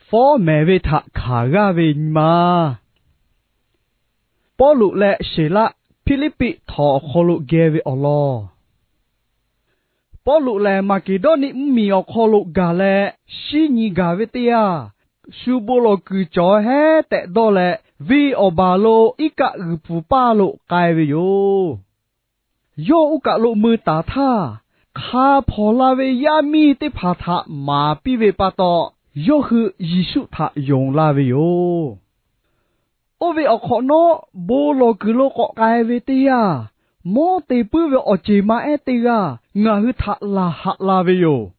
fawˉ mehˍ ve htaꞈ hkanˍ g'aˇ ve nyi ma. Pawˇluꞈ leh Siˍlaˆ Hpiˇliˇpiˆ htawnˍ awˬ hk'aw lo geh ve awˬ lawn. Pawˇluꞈ lehˬ, Maˍkeˍdawˇniˆ mvuhˇmiˬ awˬ hk'aw lo gaˬ leh, shinˉ nyi gaˬ ve teˇ yanˇ, shu bon lawˬ kuiˬ cawˬ heˉ tehꞈ dawˇ leh, venˇ awˬ baˬ lo iˉ kaˆ g'uiˬ pfuhˍ paˇ lo k'ai ve yoˬ. Yawˇ oˇ kaˬ lo mui taˍ htaˇ, hk'a hpawnˬ la ve yaˇ miˇ teˇ hpaˍ htaꞈ maˍ piˇ ve pa taw, yawˇ hui Yeˍsuˆ htaꞈ yonˍ la ve yoˬ. Oˇ ve awˬ hk'awꞈ nawˉ, bon lawˬ kuiˬ lo k'awꞈ k'ai ve teˇ yanˇ, mawˉ te puiˉ ve awˬ ceˬ ma ehˉ teˇ g'aˇ ngaˬ hui htaꞈ laˬ haꞈ la ve yoˬ.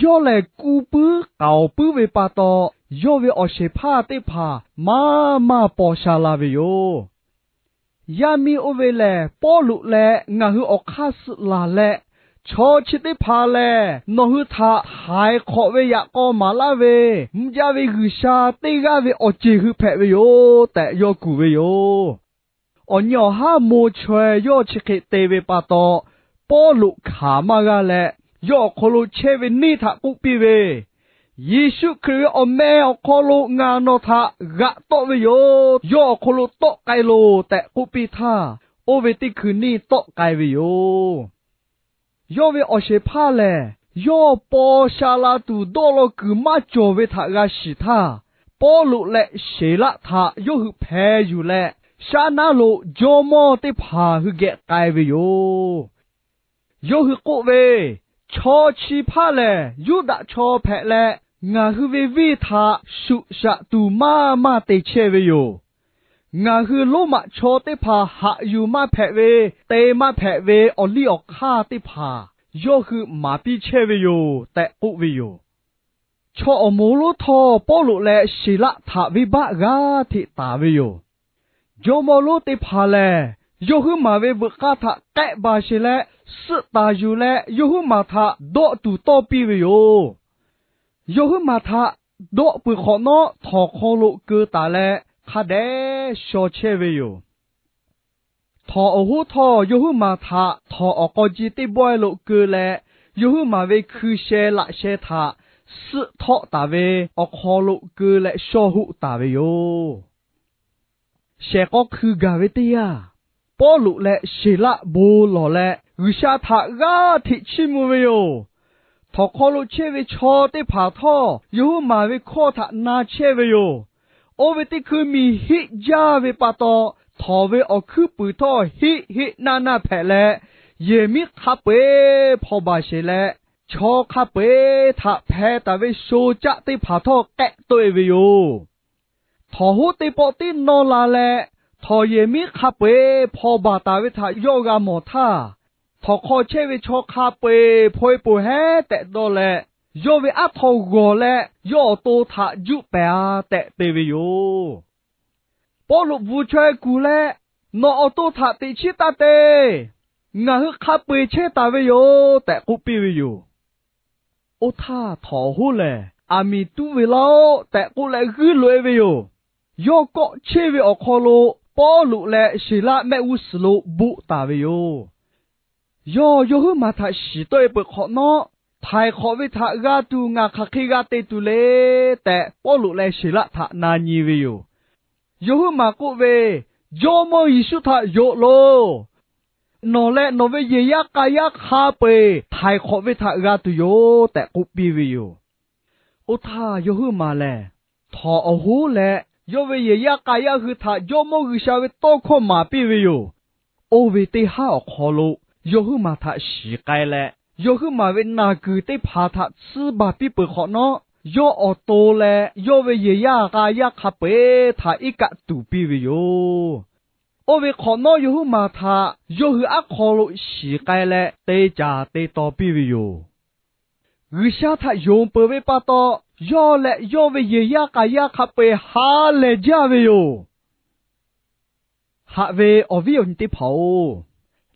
Yawˇ lehˬ, kuˇ puiˉ k'aoˍ puiˉ ve pa taw, yawˇ ve awˬ shehˍ hpaˇ teˇ hpaˍ maˇ maˇ paw sha la ve yoˬ. Yaˇ miˇ oˇ ve lehˬ, Pawˇluꞈ leh ngaˬ hui awˬ hk'aˇ suh laˬ leh, Chaw chi teˇ hpaˍ lehˬ, nawˬ hui htaꞈ htaiˍ hk'awꞈ ve yaꞈ k'aw maˍ laˇ ve, mvuhˇ jaˇ ve G'uiˬsha teˇ g'aˇ ve awˬ ceˬ hui hpehꞈ ve yoˬ tehꞈ yawˇ kuˬ ve yoˬ. Awˬ nyi awˬ haˉ mo chaweh yawˇ chi hk'e te ve pa taw, Pawˇluꞈ hkanˍ maˇ g'aˇ leh, yawˇ awˬ hk'aw lo chehˇ ve neˇ htaꞈ k'oˆ piˇ ve, Yeˍsuˆ Hkriꞈ ve awˬ meh awˬ hk'aw lo ngaˬ nawˬ htaꞈ g'aꞈ tawˆ ve yoˬ. Yawˇ awˬ hk'aw lo tawˆ k'ai loˬ tehꞈ k'oˆ piˇ htaˇ, oˇ ve teˇ hkui neˇ tawˆ k'ai ve yoˬ. Yawˇ ve awˬ shehˍ hpaˇ lehˬ, yawˇ paw sha la tuˬ dawˇ law kuiˬ maˇ cawˬ ve htaꞈ g'a shiˍ htaˇ, Pawˇluꞈ leh Siˍlaˆ htaꞈ yawˇ hui hpeh yuˬ leh, shaˉ naˉ lo jawˇmawˇ teˇ hpaˍ hui geh k'ai ve yoˬ. Yawˇ hui k'oˆ ve, Chaw chi hpaˇ lehˬ, Yuˇdaꞈ chaw hpehꞈ leh, ngaˬ hui ve venˇ htaꞈ shuꞈ shaꞈ tuˬ maˇ maˇ te chehˇ ve yoˬ. Ngaˬ hui Roˉmaꞈ chaw teˇ hpaˍ haꞈ yuˬ maˇ hpehꞈ ve, te maˇ hpehꞈ ve awˬ liˇ awˬ hk'aˇ teˇ hpaˍ yawˇ hui maˍ piˇ chehˇ ve yoˬ tehꞈ k'oˆ ve yoˬ. Chaw awˬ moˍ lonˉ htawˇ, Pawˇluꞈ leh Siˍlaˆ htaꞈ venˇbaˆ g'aˇ hteꞈ taˍ ve yoˬ. Jawˇmawˇ lonˉ teˇ hpaˍ lehˬ, yawˇ huiˉ maˬ ve veuꞈ k'aˇ htaꞈ k'ehˆ baˬ sheˍ leh, suhˆ taˍ yuˬ leh yawˇ huiˉ maˬ htaꞈ dawˆ tuˬ tawˇ piˇ ve yoˬ. Yawˇ huiˉ maˬ htaꞈ dawˆ peuˬ hk'awꞈ nawˉ, htawnˍ hk'aw lo keu taˍ leh hk'a dehꞈ shaw chehˇ ve yoˬ. Htawnˍ awˬ hoˉ htawˇ, yawˇ huiˉ maˬ htaꞈ htawnˍ awˬ k'aw ji teˇ bawehˇ lo keu leh, yawˇ huiˉ maˬ ve hkui sheh laꞈ sheh htaꞈ suhˆ htawˆ taˍ ve awˬ hk'aw lo keu leh shaw hoˆ taˍ ve yoˬ. Shehˍ k'aw hkui gaˬ ve teˇ yanˇ, Pawˇluꞈ leh Siˍlaˆ bon lawˬ leh G'uiˬsha htaꞈ g'aˇ hteꞈ chiˇ mvuh ve yoˬ. Htawnˍ hk'aw lo chehˇ ve chaw teˇ hpaˍ htawˇ, yawˇ huiˉ maˬ ve hkawˇ htaꞈ na chehˇ ve yoˬ. Oˇ ve teˇ hkui miˬ hiˆ jaˇ ve pa taw, htawnˍ ve awˬ hkuiˉ puiˍ htawˇ hiˆ hiˆ naˆ naˆ hpehꞈ leh, yehˬ miˉ hk'a peu-eˬ hpaw baˬ sheˍ leh, chaw hk'a peu-eˬ htaꞈ hpeh taˍ ve sho caˆ teˇ hpaˍ htawˇ k'ehˆ tawˆ-e ve yoˬ. Htawnˍ hoˉ teˇ pawˆ tiˉ nawˇ la leh, htawnˍ yehˬ miˉ hk'a peu-eˬ hpaw baˬ taˍ ve htaꞈ yawˇ g'a mawˬ htaˇ, htawnˍ hk'aw chehˇ ve chaw hk'a peu-eˬ hpaw-e poˬ heˉ tehꞈ dawˇ leh, yawˇ ve aˉ htaw g'awˬ leh yawˇ awˬ to htaꞈ juˆ pehˍ-a tehꞈ te ve yoˬ. Pawˇluꞈ bvuhˬ chaweh kuˬ leh, Nawˬ awˬ to htaꞈ teꞈ chiˉ taˇ te. Ngaˬ hui hk'a peu-eˬ chehˇ taˍ ve yoˬ tehꞈ k'oˆ piˇ ve yoˬ. Oˇ htaˇ htawnˍ hoˉ lehˬ, Aˬ miˍ tuˉ ve laˇ-oˆ tehꞈ k'oˆ leh g'uiˇ loꞈ-e ve yoˬ. Yawˇ kawˆ cheˇ ve awˬ hk'aw lo Pawˇluꞈ leh Siˍlaˆ mehˆ g'uˇ suhˍ lo boˆ taˍ ve yoˬ. Yawˇ yawˇ huiˉ maˬ htaꞈ shiˍ tawˆ-e peuˬ hk'awꞈ nawˉ, Htaiˍ hk'awꞈ ve htaꞈ g'a tuˬ ngaˬ hk'aˬ hk'e g'a te tuˬ le tehꞈ, Pawˇluꞈ leh Siˍlaˆ htaꞈ na nyi ve yoˬ. Yawˇ huiˉ maˬ k'oˆ ve, Jawˇmawˇ Yeˍsuˆ htaꞈ yonˍ loˬ. Nawˬ leh nawˬ ve yehˬ yaˇ k'a yaˇ hk'a peu-eˬ htaiˍ hk'awꞈ ve htaꞈ g'a tuˬ yoˬ tehꞈ k'oˆ piˇ ve yoˬ. Oˇ htaˇ yawˇ huiˉ maˬ lehˬ, htawnˍ awˬ hoˉ leh yawˇ ve yehˬ yaˇ k'a yaˇ hui htaꞈ Jawˇmawˇ G'uiˬsha ve tawˇ hkawˇ maˍ piˇ ve yoˬ. Oˇ ve teˇ haˉ awˬ hk'aw lo yawˇ huiˉ maˬ htaꞈ shiˍ k'ai leh, yawˇ huiˉ maˬ ve naˬ kuiˬ teˇ hpaˍ htaꞈ tsuhˇ baˬ piˇ peuˬ hk'awꞈ nawˉ, yawˇ awˬ to leh yawˇ ve yehˬ yaˇ k'a yaˇ hk'a peu-eˬ htaꞈ iˉ kaˆ tuˍ piˇ ve yoˬ. Oˇ ve hk'awꞈ nawˉ yawˇ huiˉ maˬ htaꞈ yawˇ hui aˉ hk'aw lo shiˍ k'ai leh te caˍ te taw piˇ ve yoˬ. G'uiˬsha htaꞈ yonˍ peuˬ ve pa taw, yawˇ leh yawˇ ve yehˬ yaˇ k'a yaˇ hk'a peu-eˬ ha lehˬ jaˇ ve yoˬ. Haꞈ ve awˬ viˉ awˬ nyi teˇ hpaˍ-oˬ,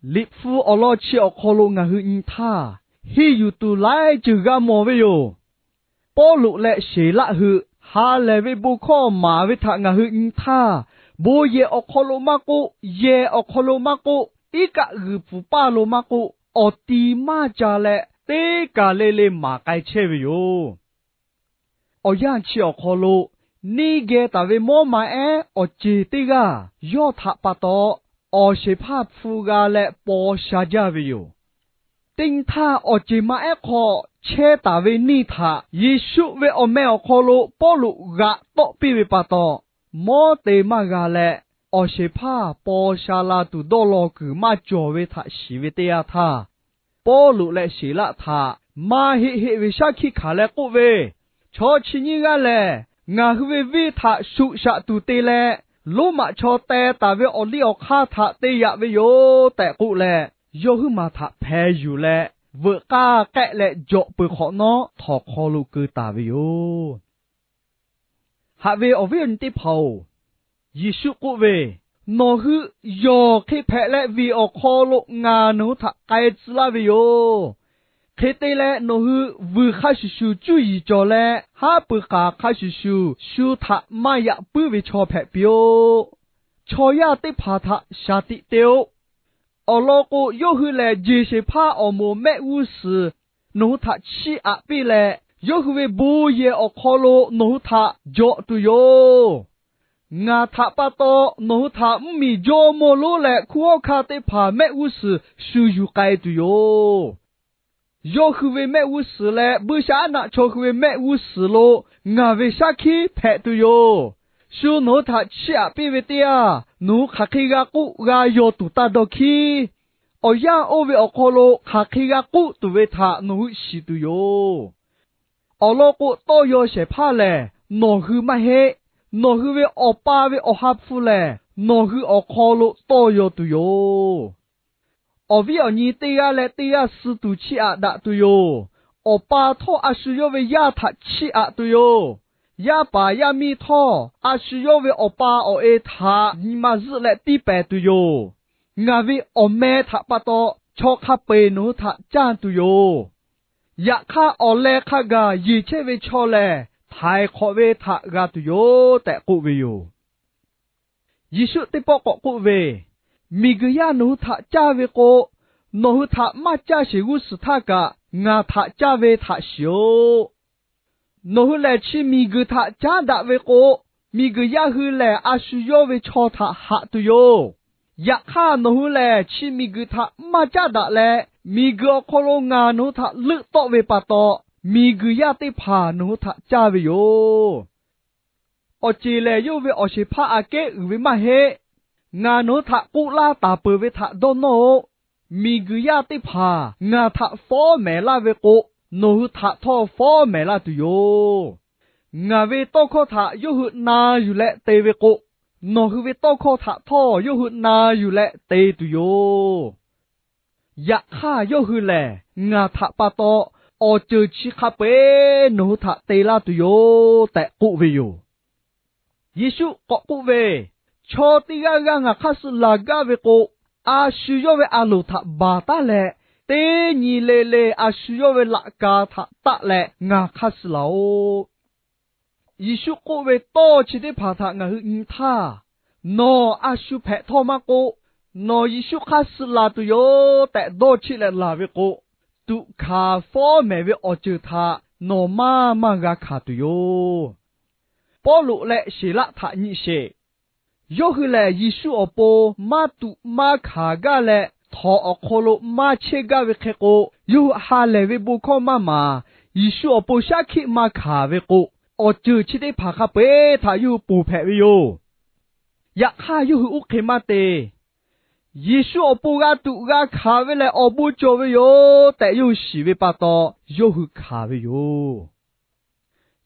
Liꞈ hpu awˬ lawn chi awˬ hk'aw lo ngaˬ hui nyi htaˇ, henˇ yuˬ tuˬ laiˉ ceuˬ g'a mawˬ ve yoˬ. Pawˇluꞈ leh Siˍlaˆ hui ha lehˬ ve bon hkawˇ maˍ ve htaꞈ ngaˬ hui nyi htaˇ, bon yehˬ awˬ hk'aw lo maˇ k'oˆ, yehˬ awˬ hk'aw lo maˇ k'oˆ, iˉ kaˆ g'uiˬ pfuhˍ paˇ lo maˇ k'oˆ, awˬ ti maˇ ca leh teˇ kaˬ le le maˍ k'ai chehˇ ve yoˬ. awˬ yanˇ chi awˬ hk'aw lo neˇ geh taˍ ve mawˇ ma ehˉ awˬ ceˬ teˇ g'aˇ yawˇ htaꞈ pa taw, awˬ shehˍ hpaˇ hpu g'a leh paw sha jaˇ ve yoˬ. Teˇ nyi htaˇ, awˬ ceˬ ma ehˉ hk'aw chehˇ taˍ ve neˇ htaꞈ Yeˍsuˆ ve awˬ meh awˬ hk'aw lo Pawˇluꞈ g'aꞈ tawˆ piˇ ve pa taw, mawˉ te maˇ g'a leh, awˬ shehˍ hpaˇ paw sha la tuˬ dawˇ law kuiˬ maˇ cawˬ ve htaꞈ shiˍ ve teˇ yanˇ htaˇ, Pawˇluꞈ leh Siˍlaˆ htaꞈ maˇ heˆ heˆ ve shaˉ hkiˆ hkanˍ leh k'oˆ ve, Chaw chi nyiˇ g'aˇ lehˬ, ngaˬ hui ve venˇ htaꞈ shuꞈ shaꞈ tuˬ te leh, Roˉmaꞈ chaw teh taˍ ve awˬ liˇ awˬ hk'aˇ htaꞈ te yaꞈ ve yoˬ tehꞈ k'oˆ leh, yawˇ huiˉ maˬ htaꞈ hpeh yuˬ leh, veuꞈ k'aˇ k'ehˆ leh jawꞈ peuˬ hk'awꞈ nawˉ htawnˍ hk'aw lo keu taˍ ve yoˬ. Haꞈ ve awˬ viˉ awˬ nyi teˇ hpaˍ-oˬ, Yeˍsuˆ k'oˆ ve, Nawˬ hui yawˬ hk'e hpehꞈ leh, viˬ awˬ hk'aw lo ngaˬ nawˬ hui htaꞈ k'ai tcuh laˇ ve yoˬ. Hk'e te leh, nawˬ hui vuiˬ hk'a shuˍ shuˍ cuˇ yiˍ cawˬ leh, haˉ pui k'aˍ hk'a shuˍ shuˍ shu htaꞈ maˇ yaꞈ puiˉ ve chaw hpehꞈ piˇ-oˆ. Chaw yaˇ teˇ hpaˍ htaꞈ shaˍ tiꞈ te-o. Awˬ lawn k'o, yawˇ hui lehˬ jeˬ shehˍ hpaˇ awˬ moˍ mehˆ g'uˇ suhˍ nawˬ hui htaꞈ chiˇ aꞈ piˇ leh, yawˇ hui ve bon yehˬ awˬ hk'aw lo nawˬ hui htaꞈ jawꞈ tuˬ yoˬ. Ngaˬ htaꞈ pa taw nawˬ hui htaꞈ mvuhˇmiˬ jawˇmawˇ lonˉ leh hkunˉ hawˉ hkanˇ teˇ hpaˍ mehˆ g'uˇ suhˍ shu yuˬ k'ai tuˬ yoˬ. Yawˇ hui ve mehˆ g'uˇ suhˍ leh buiˇshaˆaˉnaˆ chaw hui ve mehˆ g'uˇ suhˍ lo ngaˬ ve shaˉ hkiˆ hpehꞈ tuˬ yoˬ. Shu nawˬ hui htaꞈ chiˇ aꞈ piˇ ve teˇ yanˇ, nawˬ hui hk'aˬ hk'e g'a k'oˆ g'a yaw tuˬ taˇ dawˇ hkiˉ. Awˬ yanˇ oˇ ve awˬ hk'aw lo hk'aˬ hk'e g'a k'oˆ tuˬ ve htaꞈ nawˬ hui shiˍ tuˬ yoˬ. Awˬ lawn k'o, tawˇ yaw shehˍ hpaˇ lehˬ nawˬ hui maˇ heˆ. Nawˬ hui ve Awˬ pa ve Awˬ ha hpu lehˬ, nawˬ hui awˬ hk'aw lo tawˇ yaw tuˬ yoˬ. Awˬ viˉ awˬ nyi teˇ g'aˇ leh teˇ g'aˇ suh tuˬ chiˇ aꞈ daꞈ tuˬ yoˬ. Awˬ pa htawˇ a shu yawˇ ve yaˇ htaꞈ chiˇ aꞈ tuˬ yoˬ. Yaˇ paˍ yaˇ miˇ htawˇ, a shu yawˇ ve awˬ pa awˬ e htaꞈ nyi ma zuhˆ leh tiˇ pehˍ tuˬ yoˬ. Ngaˬ ve awˬ meh htaꞈ pa taw, chaw hk'a peu-eˬ nawˬ hui htaꞈ canˇ tuˬ yoˬ. Yaꞈ hk'aˇ, awˬ leh hk'a gaˬ yeˬ chehˇ ve chaw lehˬ, htaiˍ hk'awꞈ ve htaꞈ g'a tuˬ yoˬ tehꞈ k'oˆ ve yoˬ. Yeˍsuˆ teˇ pawˆ k'awꞈ k'oˆ ve, Miˬguiˬ yaˇ nawˬ hui htaꞈ caˇ ve k'o, nawˬ hui htaꞈ maˇ caˇ sheˍ g'uˇ suhˍ htaˇ kaꞈ ngaˬ htaꞈ caˇ ve htaꞈ shiˍ-oꞈ. Nawˬ hui lehˬ, chi miˬguiˬ htaꞈ caˉ daꞈ ve k'o, miˬguiˬ yaˇ hui lehˬ a shu yawˇ ve chaw htaꞈ haꞈ tuˬ yoˬ. Yaꞈ hk'aˇ, nawˬ hui lehˬ chi miˬguiˬ htaꞈ maˇ caˉ daꞈ leh, miˬguiˬ awˬ hk'aw lo ngaˬ nawˬ hui htaꞈ leuˆ tawˆ ve pa taw, miˬguiˬ yaˇ teˇ hpaˍ nawˬ hui htaꞈ caˇ ve yoˬ. Awˬ ceˬ lehˬ, yawˇ ve awˬ shehˍ hpaˇ aꞈ kehˉ uiˍ ve maˇ heˆ. Ngaˬ nawˬ hui htaꞈ k'oˆ laˇ taˍ peuˬ ve htaꞈ dawˇ nawˇ-oˆ. Miˬguiˬ yaˇ teˇ hpaˍ ngaˬ htaꞈ fawˉ mehˍ laˇ ve k'o, nawˬ hui htaꞈ htawˇ fawˉ mehˍ laˇ tuˬ yoˬ. Ngaˬ ve tawˇ hkawˇ htaꞈ yawˇ hui na yuˬ leh te ve k'o, nawˬ hui ve tawˇ hkawˇ htaꞈ htawˇ yawˇ hui na yuˬ leh te tuˬ yoˬ. Yaꞈ hk'aˇ, yawˇ hui lehˬ ngaˬ htaꞈ pa taw awˬ ceuˬ chi hk'a peu-eˬ nawˬ hui htaꞈ te laˇ tuˬ yoˬ tehꞈ k'oˆ ve yoˬ. Yeˍsuˆ k'awꞈ k'oˆ ve, Chaw teˇ g'aˇ g'aˇ ngaˬ hk'aˇ suh laˬ gaˇ ve k'o, a shu yawˇ ve a loˍ htaꞈ baˬ taˉ leh, teˇ nyi le le a shu yawˇ ve laꞈ ka htaꞈ taˆ leh ngaˬ hk'aˇ suh laˬ-oꞈ. Yeˍsuˆ k'oˆ ve tawˇ chi teˇ hpaˍ htaꞈ ngaˬ hui nyi htaˇ, Nawˬ a shu hpehꞈ htawˇ maˇ k'oˆ, nawˬ Yeˍsuˆ hk'aˇ suh laˬ tuˬ yoˬ tehꞈ dawˇ cheˆ leh laˬ ve k'o, tuꞈ hkanˍ fawˉ mehˍ ve awˬ ceuˬ htaꞈ nawˬ maˇ maˇ g'a hkanˍ tuˬ yoˬ. Pawˇluꞈ leh Siˍlaˆ htaꞈ nyi sheˍ. Yawˇ hui lehˬ, Yeˍsuˆ awˬ pon maˇ tuꞈ maˇ hkanˍ gaˇ leh, htawnˍ awˬ hk'aw lo maˇ chehˇ gaˇ ve hk'e k'o, yawˇ hui ha lehˬ ve bon hkawˇ maˇ maˍ. Yeˍsuˆ awˬ pon shaˉ hkiˆ maˇ hkanˍ ve k'o, awˬ ceuˬ chi teˇ hpaˍ hk'a peu-eˬ htaꞈ yawˇ hui ponˬ hpehꞈ ve yoˬ. Yaꞈ hk'aˇ, yawˇ hui oˇ hk'e maˇ te. Yeˍsuˆ awˬ pon g'a tuꞈ g'a hkanˍ ve lehˬ, awˬ bon cawˬ ve yoˬ tehꞈ yawˇ hui shiˍ ve pa taw, yawˇ hui hkanˍ ve yoˬ.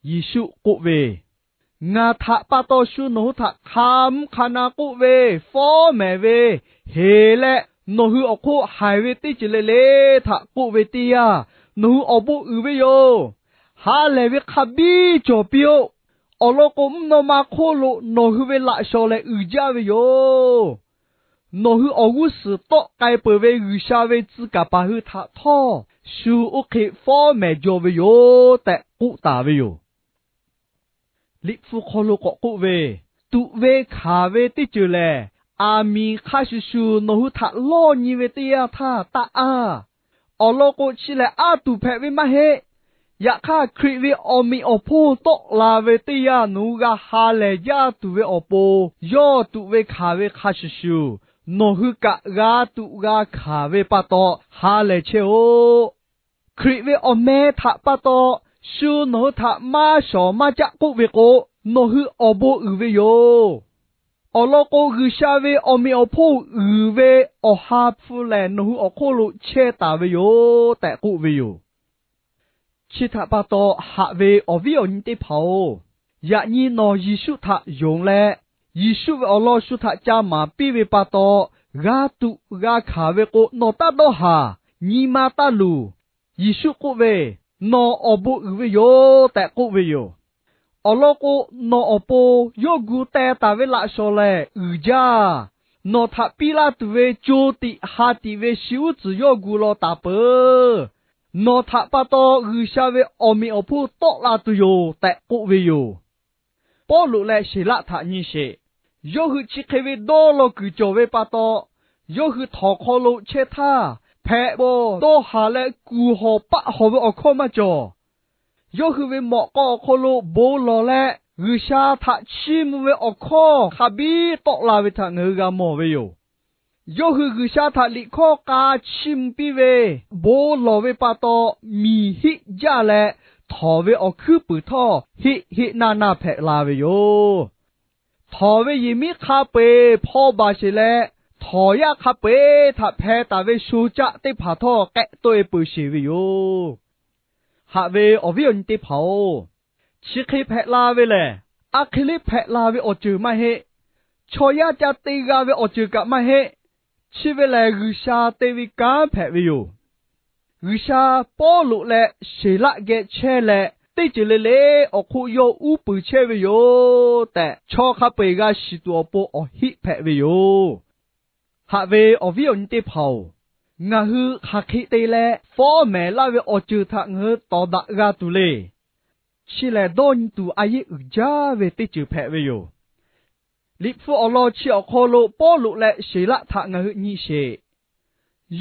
Yeˍsuˆ k'oˆ ve, Ngaˬ htaꞈ pa taw shu nawˬ hui htaꞈ hk'a mvuhˇ hk'a na k'oˆ ve, fawˉ mehˍ ve, heˍ leh nawˬ hui awˬ hk'oˆ haiˬ ve teˇ ceuˬ le le htaꞈ k'oˆ ve teˇ yanˇ, nawˬ hui awˬ bon uiˍ ve yoˬ. Ha lehˬ ve hk'a biˇ cawˬ piˇ-oˆ. Awˬ lawn k'o, mvuhˇ naw ma hk'oˆ lo nawˬ hui ve laꞈ shawnˍ lehˬ uiˍ jaˇ ve yoˬ. Nawˬ hui awˬ g'uˇ suhˍ tawˆ k'ai peuˬ ve G'uiˬsha ve tcuh kaˍ paˍ hui htaꞈ htawˇ, shu oˇ hk'e fawˉ mehˍ jaw ve yoˬ tehꞈ k'oˆ taˍ ve yoˬ. Liꞈ hpu hk'aw lo k'awꞈ k'oˆ ve, Tuꞈ ve hkanˍ ve teˇ ceuˬ lehˬ, aˬ miˍ hk'a shuˍ shuˍ nawˬ hui htaꞈ lawˇ nyi ve teˇ yanˇ htaˇ taˇ anˇ. Awˬ lawn k'o, chi lehˬ anˇ tuˬ hpehꞈ ve maˇ heˆ. Yaꞈ hk'aˇ, Hkriꞈ ve awˬ meꞈ awˬ hponˇ tawˆ la ve teˇ yanˇ, nawˬ hui g'a ha lehˬ jaˇ tuˬ ve awˬ pon, yawˇ tuꞈ ve hkanˍ ve hk'a shuˍ shuˍ, nawˬ hui kaꞈ g'a tuꞈ g'a hkanˍ ve pa taw ha lehˬ chehˇ-oˆ. Hkriꞈ ve awˬ meh htaꞈ pa taw shu nawˬ hui htaꞈ maˇ shawˍ maˇ caˆ k'oˆ ve k'o, nawˬ hui awˬ bon uiˍ ve yoˬ. Awˬ lawn k'o, G'uiˬsha ve awˬ meꞈ awˬ hponˇ uiˍ ve Awˬ ha hpu lehˬ, nawˬ hui awˬ hk'oˆ lo chehˇ taˍ ve yoˬ tehꞈ k'oˆ ve yoˬ. Chi htaꞈ pa taw, haꞈ ve awˬ viˉ awˬ nyi teˇ hpaˍ-oˬ, yaꞈ nyi nawˬ Yeˍsuˆ htaꞈ yonˍ leh, Yeˍsuˆ ve awˬ lawn shu htaꞈ ca maˍ piˇ ve pa taw, g'a tuꞈ g'a hkanˍ ve k'o, nawˬ taˇ dawˇ haˍ, nyi ma taˇ luˬ. Yeˍsuˆ k'oˆ ve, Nawˬ awˬ bon uiˍ ve yoˬ tehꞈ k'oˆ ve yoˬ. Awˬ lawn k'o, nawˬ awˬ pon yawˇ gu teh taˍ ve laꞈ shawˍ lehˬ uiˍ jaˇ. Nawˬ htaꞈ piˇ laˇ tuˬ ve co tiꞈ ha tiꞈ ve shi uˉ tcuhˍ yawˇ gu law taˍ peuˬ. Nawˬ htaꞈ pa taw G'uiˬsha ve awˬ meꞈ awˬ hponˇ tawˆ la tuˬ yoˬ tehꞈ k'oˆ ve yoˬ. Pawˇluꞈ leh Siˍlaˆ htaꞈ nyi sheˍ. Yawˇ hui chi hk'e ve dawˇ law kuiˬ cawˬ ve pa taw, yawˇ hui htawnˍ hk'aw lo chehˇ htaˇ, hpehꞈ bawˬ dawˇ haˍ leh kuˬ hawˬ paˆ hawˬ ve awˬ hkawˇ maˇ cawˬ. Yawˇ hui ve mawꞈ k'aw awˬ hk'aw lo bon lawˬ leh, G'uiˬsha htaꞈ chiˇ mvuh ve awˬ hkawˇ hk'a biˉ tawˆ la ve htaꞈ ngaˬ hui g'a mawˬ ve yoˬ. Yawˇ hui G'uiˬsha htaꞈ liꞈ hkawˇ k'a chiˇ mvuh piˇ ve, bon lawˬ ve pa taw, miˬ hiˆ jaˇ leh, htawnˍ ve awˬ hkuiˉ puiˍ htawˇ heˆ heˆ naˇ naˇ hpehꞈ la ve yoˬ. Htawnˍ ve yehˬ miˉ hk'a peu-eˬ hpaw baˬ sheˬ leh, htawnˍ yaˇ hk'a peu-eˬ htaꞈ hpeh taˍ ve sho caˆ teˇ hpaˍ htawˇ k'ehˆ tawˆ-e peuˬ sheˬ ve yoˬ. Haꞈ ve awˬ viˉ awˬ nyi teˇ hpaˍ-oˬ, chi hk'e hpehꞈ la ve lehˬ, a hk'e le hpehꞈ la ve awˬ ceuˬ maˇ heˆ. Chaw yaˇ ca te g'a ve awˬ ceuˬ kaꞈ maˇ heˆ. Chi ve lehˬ, G'uiˬsha te ve kanˉ hpehꞈ ve yoˬ. G'uiˬsha Pawˇluꞈ leh Siˍlaˆ geh chehˇ leh, teˇ ceuˬ le le awˬ hk'oˆ yawˇ uˉ peunˍ chehˇ ve yoˬ tehꞈ, chaw hk'a peu-eˬ g'a shiˍ tuˬ awˬ pon awˬ heˆ hpehꞈ ve yoˬ. Haꞈ ve awˬ viˉ awˬ nyi teˇ hpaˍ-oˬ, ngaˬ hui hk'aˬ hk'e te leh fawˉ mehˍ laˇ ve awˬ ceuˬ htaꞈ ngaˬ hui tawˍ daꞈ g'a tuˬ le. Chi lehˬ, dawˇ nyi tuˬ a yeˆ uiˍ jaˇ ve teˇ ceuˬ hpehꞈ ve yoˬ. Liꞈ hpu awˬ lawn chi awˬ hk'aw lo Pawˇluꞈ leh Siˍlaˆ htaꞈ ngaˬ hui nyi sheˍ.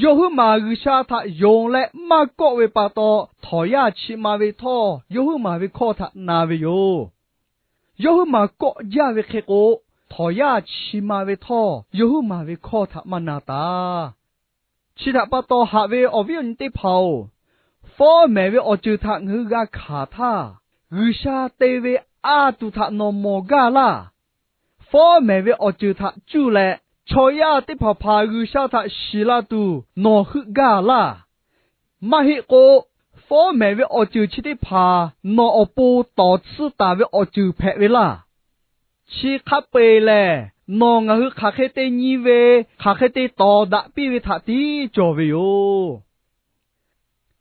Yawˇ huiˉ maˬ G'uiˬsha htaꞈ yonˍ leh maˇ kawˆ ve pa taw, htawnˍ yaˇ chi ma ve htawˇ yawˇ huiˉ maˬ ve hkawˇ htaꞈ na ve yoˬ. Yawˇ huiˉ maˬ kawˆ jaˇ ve hk'e k'o, htawnˍ yaˇ chi ma ve htawˇ yawˇ huiˉ maˬ ve hkawˇ htaꞈ maˇ na taˍ. Chi htaꞈ pa taw, haꞈ ve awˬ viˉ awˬ nyi teˇ hpaˍ-oˬ, fawˉ mehˍ ve awˬ ceuˬ htaꞈ ngaˬ hui g'a hkanˍ htaˇ, G'uiˬsha te ve a tuˬ htaꞈ nawˬ mawˬ gaˇ laˇ. Fawˉ mehˍ ve awˬ ceuˬ htaꞈ cuˇ leh, chaw yaˇ teˇ hpaˍ hpaˍ G'uiˬsha htaꞈ shiˍ la tuˬ nawˬ heuˆ gaˇ laˇ. Maˇ heˆ k'o, fawˉ mehˍ ve awˬ ceuˬ chi teˇ hpaˍ nawˬ awˬ pon tawˍ tsuhˇ taˍ ve awˬ ceuˬ hpehꞈ ve laˇ. Chi hk'a peu-eˬ lehˬ, nawˬ ngaˬ hui hk'aˬ hk'e te nyi ve, hk'aˬ hk'e te tawˍ daꞈ piˇ ve htaꞈ tiˉ cawˬ ve yoˬ.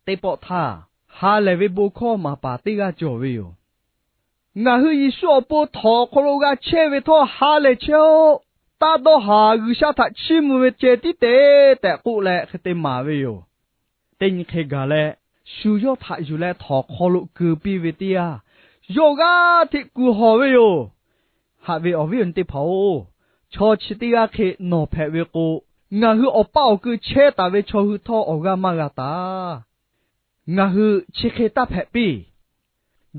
Teˇ pawˆ htaˇ, ha lehˬ ve bon hkawˇ maˍ paˍ teˇ g'aˇ cawˬ ve yoˬ. Ngaˬ hui Yeˍsuˆ awˬ pon htawnˍ awˬ hk'aw lo g'a chehˇ ve htawˇ ha lehˬ chehˇ-oˆ. Taˇ dawˇ haˍ, G'uiˬsha htaꞈ chiˇ mvuh ve ceh tiˉ te tehꞈ k'oˆ leh hk'e te maˍ ve yoˬ. Teˇ nyi hk'e gaˬ leh, shu yawˇ htaꞈ yuˬ leh htawnˍ hk'aw lo keu piˇ ve teˇ yanˇ, yawˇ g'aˇ hteꞈ kuˬ hawˬ ve yoˬ. Haꞈ ve awˬ viˉ awˬ nyi teˇ hpaˍ-oˬ, chaw chi teˇ g'aˇ hk'e nawˬ hpehꞈ ve k'o, ngaˬ hui awˬ paˇ awˬ keu chehˇ taˍ ve chaw hui htawˇ awˬ g'aˇ maˇ g'a taˍ. Ngaˬ hui chi hk'e taˇ hpehꞈ piˇ.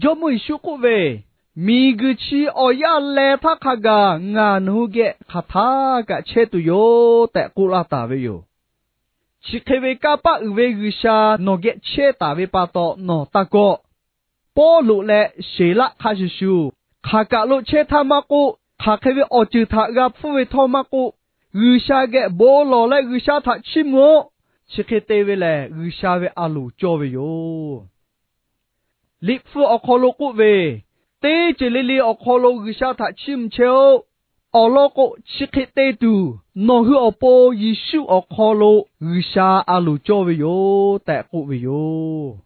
Jawˇmawˇ Yeˍsuˆ k'oˆ ve, Miˬguiˬ chi awˬ yaˇ leh htaˇ hk'a gaˬ ngaˬ nawˬ hui geh hk'aˬ htaˇ kaꞈ chehˇ tuˬ yoˬ tehꞈ k'oˆ laˇ taˍ ve yoˬ. Chi hk'e ve kanˇ paˆ uiˍ ve G'uiˬsha nawˬ geh chehˇ taˍ ve pa taw nawˬ taˇ kawˆ. Pawˇluꞈ leh Siˍlaˆ hk'a shuˍ shuˍ, hk'aˬ kaˬ lo chehˇ htaˇ maˇ k'oˆ, hk'aˬ hk'e ve awˬ ceuˬ htaꞈ g'a hpfuhˇ ve htawˇ maˇ k'oˆ, G'uiˬsha geh bon lawˬ leh G'uiˬsha htaꞈ chiˇ mvuh-oˆ. Chi hk'e te ve lehˬ, G'uiˬsha ve a loˍ cawˇ ve yoˬ. Liꞈ hpu awˬ hk'aw lo k'oˆ ve, Teˇ ceuˬ le le awˬ hk'aw lo G'uiˬsha htaꞈ chiˇ mvuh chehˇ-oˆ. Awˬ lawn k'o, chi hk'e te tuˬ nawˬ hui awˬ pon Yeˍsuˆ awˬ hk'aw lo G'uiˬsha a loˍ cawˇ ve yoˬ tehꞈ k'oˆ ve yoˬ.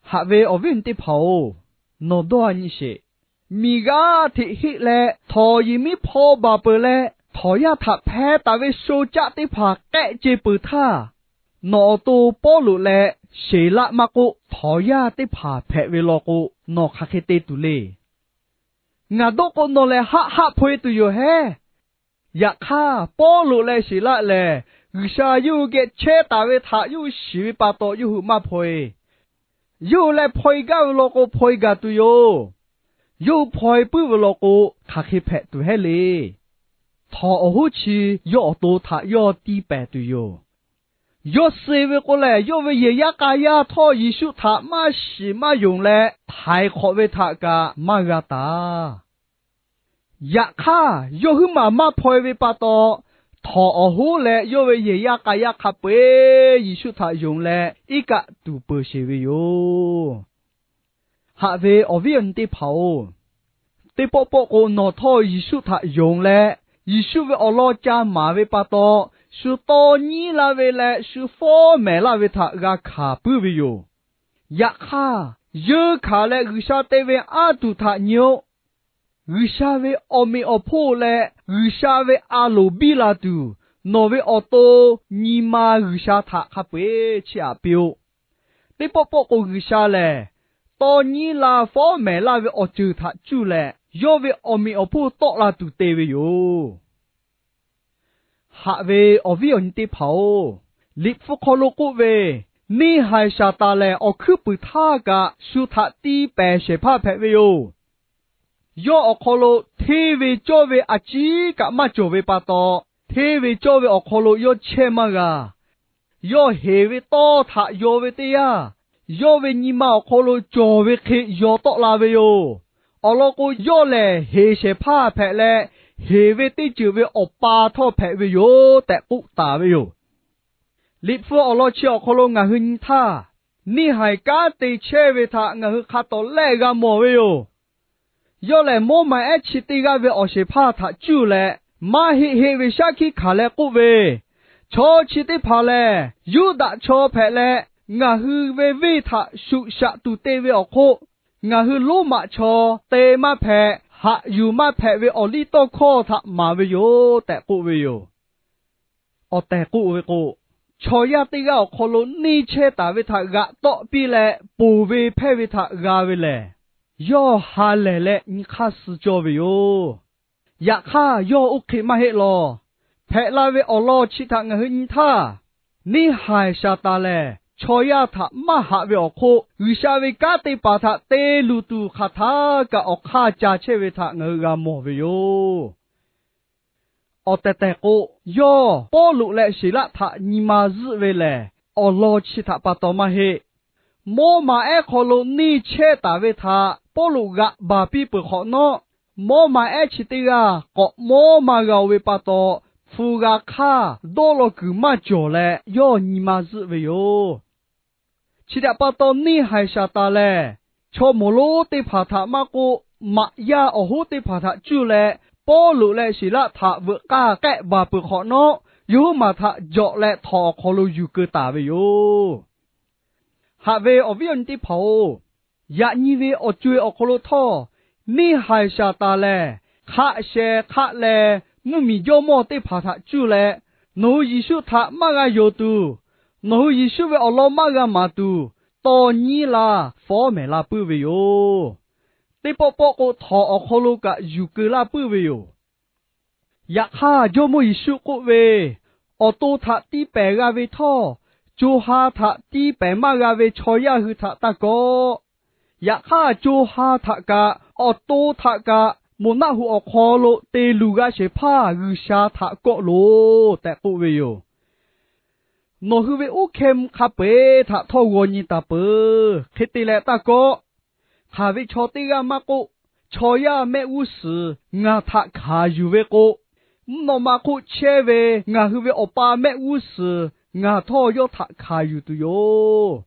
Haꞈ ve awˬ viˉ awˬ nyi teˇ hpaˍ-oˬ, nawˬ dawˇ nyi sheˍ. Miˬ g'aˇ hteꞈ heˆ leh htawnˍ yehˬ miˉ hpaw baˬ peuˬ leh, htawnˍ yaˇ htaꞈ hpeh taˍ ve sho caˆ teˇ hpaˍ k'ehˆ ce peuˬ htaˇ, nawˬ awˬ to Pawˇluꞈ leh Siˍlaˆ maˇ k'oˆ, htawnˍ yaˇ teˇ hpaˍ hpehꞈ ve law k'o, nawˬ hk'aˬ hk'e te tuˬ le. Ngaˬ dawˇ k'o, nawˬ lehˬ haˆ haˆ hpaw-e tuˬ yoˬ hehˉ. Yaꞈ hk'aˇ, Pawˇluꞈ leh Siˍlaˆ lehˬ, G'uiˬsha yawˇ hui geh chehˇ taˍ ve htaꞈ yawˇ hui shiˍ ve pa taw yawˇ hui maˇ hpaw-e. Yawˇ hui leh hpaw-e gaˇ ve law k'o, hpaw-e gaˬ tuˬ yoˬ. Yawˇ hui hpaw-e puiˉ ve law k'o, hk'aˬ hk'e hpehꞈ tuˬ hehˉ le. Htawnˍ awˬ hoˉ chi yawˇ awˬ to htaꞈ yawˇ tiˇ pehˍ tuˬ yoˬ. Yawˇ suh ve k'o lehˬ, yawˇ ve yehˬ yaˇ k'a yaˇ htawˇ Yeˍsuˆ htaꞈ maˇ shiˍ maˇ yonˍ leh htaiˍ hk'awꞈ ve htaꞈ kaꞈ maˇ g'a taˍ. Yaꞈ hk'aˇ, yawˇ huiˉ maˬ maˇ hpaw-e ve pa taw, htawnˍ awˬ hoˉ leh yawˇ ve yehˬ yaˇ k'a yaˇ hk'a peu-eˬ Yeˍsuˆ htaꞈ yonˍ leh iˉ kaˆ tuˍ peuˬ sheˬ ve yoˬ. Haꞈ ve awˬ viˉ awˬ nyi teˇ hpaˍ-oˬ, teˇ pawˆ pawˆ k'o nawˬ htawˇ Yeˍsuˆ htaꞈ yonˍ leh, Yeˍsuˆ ve awˬ lawn ca maˍ ve pa taw, shu taw nyiˉ laˇ ve leh shu fawˉ mehˍ laˇ ve htaꞈ g'a hkanˍ puiˉ ve yoˬ. Yaꞈ hk'aˇ, yeunˇ hkanˍ leh G'uiˬsha te ve anˇ tuˬ htaꞈ nyi-oˆ. G'uiˬsha ve awˬ meꞈ awˬ hponˇ leh G'uiˬsha ve a loˍ biˇ la tuˬ, nawˬ ve awˬ to nyi ma G'uiˬsha htaꞈ hk'a peu-eˬ chiˇ aꞈ piˇ-oˆ. Teˇ pawˆ pawˆ k'o G'uiˬsha lehˬ, taw nyiˉ la fawˉ mehˍ laˇ ve awˬ ceuˬ htaꞈ cuˇ leh, yawˇ ve awˬ meꞈ awˬ hponˇ tawˆ la tuˬ te ve yoˬ. Haꞈ ve awˬ viˉ awˬ nyi teˇ hpaˍ-oˬ, Liꞈ hpu hk'aw lo k'oˆ ve, neˇhaiˬ Saˍtanˍ lehˬ awˬ hkuiˉ puiˍ htaˇ kaꞈ shu htaꞈ tiˇ pehˍ shehˍ hpaˇ hpehꞈ ve yoˬ. Yawˇ awˬ hk'aw lo hteˇ ve cawˇ ve a ciˉ kaꞈ maˇ cawˬ ve pa taw, hteˇ ve cawˇ ve awˬ hk'aw lo yawˇ chehˇ maˇ g'a. Yawˇ heˍ ve tawˇ htaꞈ yaw ve teˇ yanˇ, yawˇ ve nyi ma awˬ hk'aw lo cawˬ ve hk'e yaw tawˆ la ve yoˬ. Awˬ lawn k'o, yawˇ lehˬ heˍ shehˍ hpaˇ hpehꞈ leh, heˍ ve teˇ ceuˬ ve awˬ pa htawˇ hpehꞈ ve yoˬ tehꞈ k'oˆ taˍ ve yoˬ. Liꞈ hpu awˬ lawn chi awˬ hk'aw lo ngaˬ hui nyi htaˇ, neˇhaiˬ kanˉ te chehˇ ve htaꞈ ngaˬ hui hk'a tawˍ lehˆ g'a mawˬ ve yoˬ. Yawˇ lehˬ, mawˇ maˍ ehˉ chi teˇ g'aˇ ve awˬ shehˍ hpaˇ htaꞈ cuˇ leh, maˇ heˆ heˆ ve shaˉ hkiˆ hkanˍ leh k'oˆ ve, Chaw chi teˇ hpaˍ lehˬ Yuˇdaꞈ chaw hpehꞈ leh, ngaˬ hui ve venˇ htaꞈ shuꞈ shaꞈ tuˬ te ve awˬ hk'oˆ, ngaˬ hui Roˉmaꞈ chaw te maˇ hpehꞈ, haꞈ yuˬ maˇ hpehꞈ ve awˬ liˇ tawˇ hkawˇ htaꞈ maˍ ve yoˬ tehꞈ k'oˆ ve yoˬ. Awˬ tehˬ k'oˆ ve k'o, chaw yaˇ teˇ g'aˇ awˬ hk'aw lo neˇ chehˇ taˍ ve htaꞈ g'aꞈ tawˆ piˇ leh, ponˬ ve hpehˇ ve htaꞈ g'a ve lehˬ, yawˇ ha lehˬ leh nyi hk'aˇ suh cawˇ ve yoˬ. Yaꞈ hk'aˇ, yawˇ oˇ hk'e maˇ heˆ law. Hpehꞈ la ve awˬ lawn chi htaꞈ ngaˬ hui nyi htaˇ, neˇhaiˬ Saˍtanˍ lehˬ chaw yaˇ htaꞈ maˇ haꞈ ve awˬ hk'oˆ, G'uiˬsha ve kanˉ te paˍ htaꞈ te luˬ tuˬ hk'aˬ htaˇ kaꞈ awˬ hk'aˇ ca chehˇ ve htaꞈ ngaˬ hui g'a mawˬ ve yoˬ. Awˬ tehˬ tehˬ k'o, yawˇ Pawˇluꞈ leh Siˍlaˆ htaꞈ nyi ma zuhˆ ve lehˬ, awˬ lawn chi htaꞈ pa taw maˇ heˆ. Mawˇ maˍ ehˉ hk'aw lo neˇ chehˇ taˍ ve htaꞈ Pawˇluꞈ g'aꞈ baˬ piˇ peuˬ hk'awꞈ nawˉ, mawˇ maˍ ehˉ chi teˇ g'aˇ k'awꞈ mawˇ maˇ g'a-o ve pa taw, hpu g'a hk'aˇ dawˇ law kuiˬ maˇ cawˬ leh yawˇ nyi ma zuhˆ ve yoˬ. Chi htaꞈ pa taw, neˇhaiˬ Saˍtanˍ lehˬ chaw moˍ lonˉ teˇ hpaˍ htaꞈ maˇ k'oˆ, maꞈ yaˇ awˬ hoˉ teˇ hpaˍ htaꞈ cuˇ leh, Pawˇluꞈ leh Siˍlaˆ htaꞈ veuꞈ k'aˇ k'ehˆ baˬ peuˬ hk'awꞈ nawˉ, yawˇhuˉ maˬ htaꞈ jawꞈ leh htawnˍ awˬ hk'aw lo yuˬ keu taˍ ve yoˬ. Haꞈ ve awˬ viˉ awˬ nyi teˇ hpaˍ-oˬ, yaꞈ nyi ve awˬ co-e awˬ hk'aw lo htawˇ, neˇhaiˬ Saˍtanˍ lehˬ hk'aˆ sheh hk'aˆ leh mvuhˇmiˬ jawˇmawˇ teˇ hpaˍ htaꞈ cuˇ leh, nawˬ hui Yeˍsuˆ htaꞈ maˇ g'a yonˍ tuˬ, nawˬ hui Yeˍsuˆ ve awˬ lawn maˇ g'a maˍ tuˬ, taw nyiˉ la fawˉ mehˍ la puiˉ ve yoˬ. Teˇ pawˆ pawˆ k'o, htawnˍ awˬ hk'aw lo kaꞈ yuˬ keu laˇ puiˉ ve yoˬ. Yaꞈ hk'aˇ, Jawˇmawˇ Yeˍsuˆ k'oˆ ve, Awˬ to htaꞈ tiˇ pehˍ g'a ve htawˇ, co ha htaꞈ tiˇ pehˍ maˇ g'a ve chaw yaˇ hui htaꞈ taˇ kawˆ. Yaꞈ hk'aˇ, co ha htaꞈ kaꞈ awˬ to htaꞈ kaꞈ moˬ naˆ hoꞈ awˬ hk'aw lo te luˬ g'a shehˍ hpaˇ G'uiˬsha htaꞈ kawˆ loˬ tehꞈ k'oˆ ve yoˬ. Nawˬ hui ve uˉ hkeh mvuh hk'a peu-eˬ htaꞈ htawˇ g'aw nyi taˍ peuˬ. Hk'e te leh taˇ kawˆ. Hk'aˬ ve chaw teˇ g'aˇ maˇ k'oˆ, chaw yaˇ mehˆ g'uˇ suhˍ ngaˬ htaꞈ hkanˍ yuˬ ve k'o, mvuhˇ naw ma hk'oˆ chehˇ ve ngaˬ hui ve Awˬ pa mehˆ g'uˇ suhˍ ngaˬ htawˇ yawˇ htaꞈ hkanˍ yuˬ tuˬ yoˬ.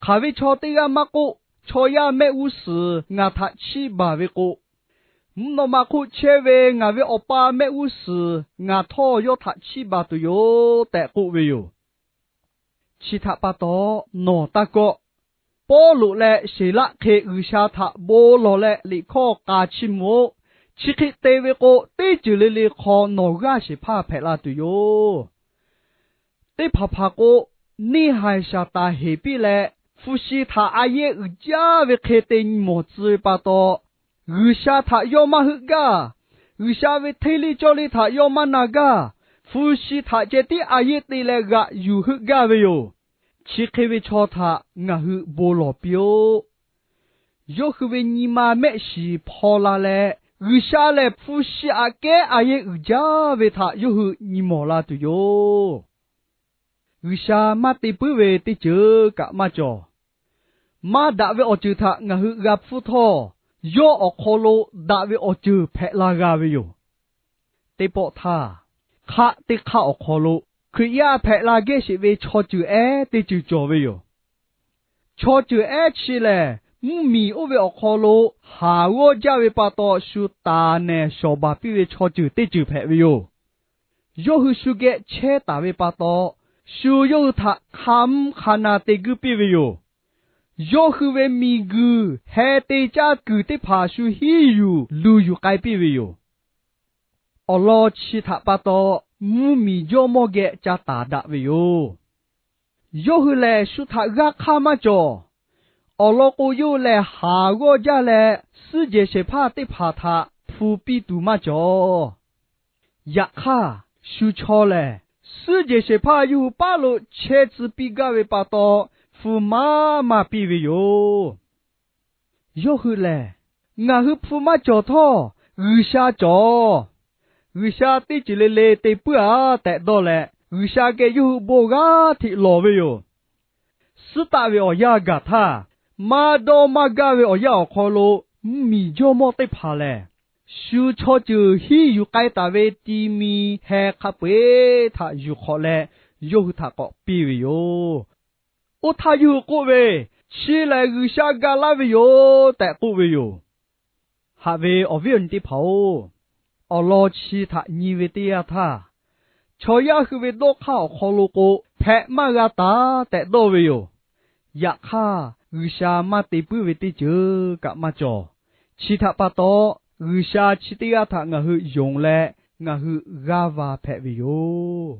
Hk'aˬ ve chaw teˇ g'aˇ maˇ k'oˆ, chaw yaˇ mehˆ g'uˇ suhˍ ngaˬ htaꞈ chiˇ baˬ ve k'o, mvuhˇ naw ma hk'oˆ chehˇ ve ngaˬ ve Awˬ pa mehˆ g'uˇ suhˍ ngaˬ htawˇ yawˇ htaꞈ chiˇ baˬ tuˬ yoˬ tehꞈ k'oˆ ve yoˬ. Chi htaꞈ pa taw, nawˬ taˇ kawˆ. Pawˇluꞈ leh Siˍlaˆ hk'e G'uiˬsha htaꞈ bon lawˬ leh liꞈ hkawˇ k'a chiˇ mvuh-oˆ. Chi hk'e te ve k'o, teˇ ceuˬ le le hk'aw nawˬ g'aˇ shehˍ hpaˇ hpehꞈ la tuˬ yoˬ. Teˇ hpaˍ hpaˍ k'o, neˇhaiˬ Saˍtanˍ heˍ piˇ leh, hpu shi htaꞈ a yehˇ uiˍ jaˇ ve hk'e te nyi mawˬ tcuh ve pa taw, G'uiˬsha htaꞈ yawˇ maˇ heuˆ gaˇ. G'uiˬsha ve hteˇ liˇ cawˇ liˇ htaꞈ yawˇ maˇ na gaˇ. Hpu shi htaꞈ ceh tiˉ a yehˇ te leh g'aꞈ yuˬ heuˆ gaˇ ve yoˬ. chi hk'e ve chaw htaꞈ ngaˬ hui bon lawˬ piˇ-oˆ. Yawˇ hui ve nyi ma mehˆ shiˍ hpaw la leh, G'uiˬsha lehˬ hpu shi aꞈ kehˉ a yehˇ uiˍ jaˇ ve htaꞈ yawˇ hui nyi mawˬ la tuˬ yoˬ. G'uiˬsha maˇ te puiˉ ve teˇ ceuˬ kaꞈ maˇ cawˬ. Maˇ daꞈ ve awˬ ceuˬ htaꞈ ngaˬ hui g'a hpfuhˇ htawˇ, yawˇ awˬ hk'aw lo daꞈ ve awˬ ceuˬ hpehꞈ la g'a ve yoˬ. Teˇ pawˆ htaˇ, hk'aˆ teˇ hk'aˆ awˬ hk'aw lo Hkriꞈ yaˇ hpehꞈ la gehˇ sheˍ ve chaw ceuˬ ehˉ teˇ ceuˬ cawˬ ve yoˬ. Chaw ceuˬ ehˉ chi lehˬ, mvuhˇmiˬ oˇ ve awˬ hk'aw lo haˍ g'awˇ jaˇ ve pa taw shu taˍ nehˬ shawˍ baˬ piˇ ve chaw ceuˬ teˇ ceuˬ hpehꞈ ve yoˬ. Yawˇ hui shu geh chehˇ taˍ ve pa taw, shu yawˇ hui htaꞈ hk'a mvuhˇ hk'a na te guiˇ piˇ ve yoˬ. Yawˇ hui ve miˬguiˬ heh te caˇ kuiˬ teˇ hpaˍ shu hiˉ yuˬ luˬ yuˬ k'ai piˇ ve yoˬ. Awˬ lawn chi htaꞈ pa taw, mvuhˇmiˬ jawˇmawˇ geh ca taˍ daꞈ ve yoˬ. Yawˇ hui lehˬ, shu htaꞈ g'aˇ hk'aˇ maˇ cawˬ. Awˬ lawn k'o, yawˇ hui lehˬ haˍ g'awˇ jaˇ leh, suhˉ jehˬ shehˍ hpaˇ teˇ hpaˍ htaꞈ hpu piˇ tuˬ maˇ cawˬ. Yaꞈ hk'aˇ, shu chaw lehˬ, suhˉ jehˬ shehˍ hpaˇ yawˇ hui paˉ lo chehˇ tcuh piˇ gaˇ ve pa taw, hpu maˇ maˇ piˇ ve yoˬ. Yawˇ hui lehˬ, Ngaˬ hui hpu maˇ cawˬ htawˇ, G'uiˬsha cawˬ. G'uiˬsha teˇ ceuˬ le le te puiˉ-a tehꞈ dawˇ leh, G'uiˬsha geh yawˇ hui bon g'aˇ hteꞈ lawˬ ve yoˬ. Suhˉ taˆ ve awˬ yanˇ gaˬ htaˇ, maˇ dawˇ maˇ gaˇ ve awˬ yanˇ awˬ hk'aw lo mvuhˇmiˬ jawˇmawˇ teˇ hpaˍ lehˬ, shu chaw ceuˬ hiˉ yuˬ k'ai taˍ ve ti mi heh hk'a peu-eˬ htaꞈ yuˬ hk'awꞈ leh, yawˇ hui htaꞈ k'awꞈ piˇ ve yoˬ. Oˇ htaˇ yawˇ hui k'oˆ ve, Chi lehˬ G'uiˬsha ga laˇ ve yoˬ tehꞈ k'oˆ ve yoˬ. Haꞈ ve awˬ viˉ awˬ nyi teˇ hpaˍ-oˬ, awˬ lawn chi htaꞈ nyi ve teˇ yanˇ htaˇ, chaw yaˇ hui ve dawˇ hk'aˇ awˬ hk'aw lo k'o, hpehꞈ maˇ g'a taˍ tehꞈ dawˇ ve yoˬ. Yaꞈ hk'aˇ, G'uiˬsha maˇ te puiˉ ve teˇ ceuˬ kaꞈ maˇ cawˬ. Chi htaꞈ pa taw, G'uiˬsha chi teˇ g'aˇ htaꞈ ngaˬ hui yonˍ leh, ngaˬ hui g'aˇ va hpehꞈ ve yoˬ.